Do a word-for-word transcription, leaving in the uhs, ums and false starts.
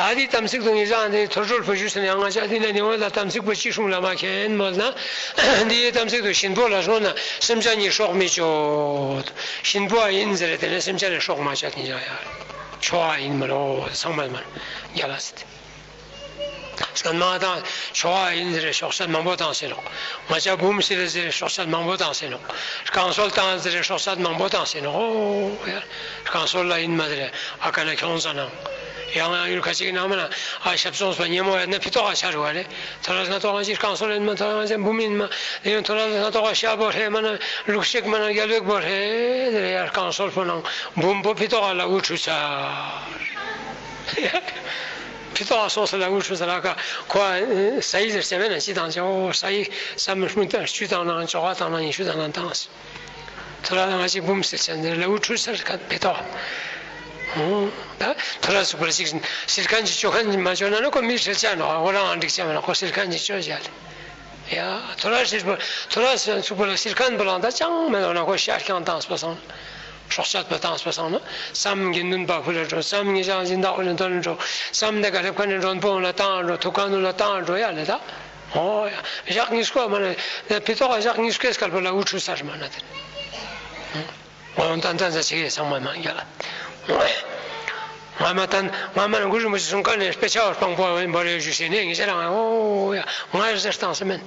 ཨ་དེའི་དམ་ཚིག་ཏུ་ངེས་ཅན་དེ་ཐོས་གྲོལ་བུ་ཞུས་ཟེར་ན་ཡང་ང་ཅག་འདི་ནས་ནི་འོ་ལ་དམ་ཚིག་པོ་ཅི་སྲུང་ལ་མ་མཁྱེན་མོལ་ན། འདིའི་དམ་ཚིག་ཏུ་གཤིན་པོ་ལ་སོང་ན་སེམས་ཅན་གྱི་སྲོག་མི་གཅོད། གཤིན་པོ་ཨ་ཡིན་ཟེར་དེ་ནས་སེམས་ཅན་ལ་སྲོག་མ་བཅད་ནི་ཡ་ཡ། ཆོ་ཨ་ཡིན་མ་ལོ་ཚང་མ་མ་རྒྱ་ལ་ཟེར་ཏེ། སྐར་མ་དང་ཆོ་ཨ་ཡིན་ཟེར་སྲོག་ཆད་མང་པོ་བཏང་ཟེར་ནོག་ང་ཅག་བུམ་སིལ་ཟེར་སྲོག་ཆད་མང་པོ་བཏང་ཟེར་ནོག་རྐང་སོལ་བཏང་ཟེར་སྲོག་ཆད་མང་པོ་བཏང་ཟེར་ནོག་ཨོ་ཡ། རྐང་སོལ་ལ་ཡིན་མ་ཟེར་ཨ་ཀ་ན་ཁྱོང་ཙ་ནང་། ཡང་ཡང་ཡུལ་ཁ་ཅིག་ནང་མ་ན་ཨ་ཞབས་ཙོང་པ་ཉེ་མོ་ཡ་ན་ཕི་ཏོག་ག་ཆ་རུ་བ་རེ། ཐོ་ར་ས་ཏོག་ག་ཅིག་རྐང་སོལ་ཡིན་མ་ཐོ་ར་ས་བུམ་ཡིན་མ། ཡང་ཐོ་ར་ས་ཏོག་ག་ཤ་བོ་རེ་མ་ན་ལུག་ཤེག་མ་ན་རྒྱ་ལུག་བོ་རེ་ཟེར་ཡ་རྐང་སོལ་པོ་ནང་བུམ་པོ་ཕི་ཏོག་ག་ལ་འུ་ཁྲུས་ཚར། ཕི་ཏོག་ག་སོང་ས་ལ་འུ་ཁྲུས་ཚར་ལ་ཀ་ཁོ་ཨ་ས་ཡི་ཟེར་ཅེས་མེད་ན་ཅི་དང་ཅེ་ཨོ་ས་ཡི་ས་མི་སྨུན་ཏ་བཅུ་དང་ནང་ཅོ་ག་དང་ནང་ཉི་ཤུ་དང་ནང་དང་། ཐོ་ར་ང་ཅིག་བུམ་སིལ་ཅན་ལ་འུ་ཁྲུས་ཚར་ཁ་ཕི་ཏོག་ད་ཐོ་ར་ཚུགས་པ་ཅིག་སིལ་མཁན་ཅིག་ཅོ་མཁན་ཅིག་མ་ཅོ་ན་ནི་ཁོ་མི་ཁྲེལ་ཅན་ནོག་འོ་རང་འགྲིག་ཅན་མ་ན་ཁོ་སིལ་མཁན་ཅིག་ཅོ་བྱ་ལེ། ཡ་ཐོ་ར་སིལ་པོ་ཐོ་ར་ཚུགས་པ་ལ་སིལ་མཁན་པོ་ལང་ད་ཅང་མེད་འོ་ན་ཁོ་ཤ་རྐྱང་བཏང་སྤོ་སང་། སྲོག་ཆད་པོ་བཏང་སྤོ་སང་ན་བསམ་གྱི་ནུན་པ་ཕུ་ལ་འགྲོ་བསམ་གྱི་ཞག་སྦྱིན་བདག་ལ་འདོན་འགྲོ་བསམ་དེ་ག་རེབ་ཁ་ནས་མགྲོན་པོ་ལ་བཏང་འགྲོ་ཐུག་ཁ་ནུ་ལ་བཏང་འགྲོ་ཡ་ལེ་ད། ཨོ་ཡ། ཞག་གཉིས་སྐོར་མ་ན་ཕི་ཏོག་ག་ཞག་གཉིས་སྐོར་སྐལ་པོ་ལ་འུ་ཁྲུས་ཚར་མ་ན་དེ། ཨོ་ཏན་ཏན་ས་ཆེ་གེ་ཚང་མ་མ་རྒྱ་ལ། ང་མ་ཏན་ང་མ་ན་གུ་རུ་མི་ཅི་གསུང་ཀ་ནས་དཔེ་ཆ་བར་སྤང་པོ་བ་བར་ཡོད་ཞུ་ཤེས་ནས་ངེད་ཅག་རང་ཨོ་ཡ་ང་ཡར་ཟེར་བཏང་ས་མེད།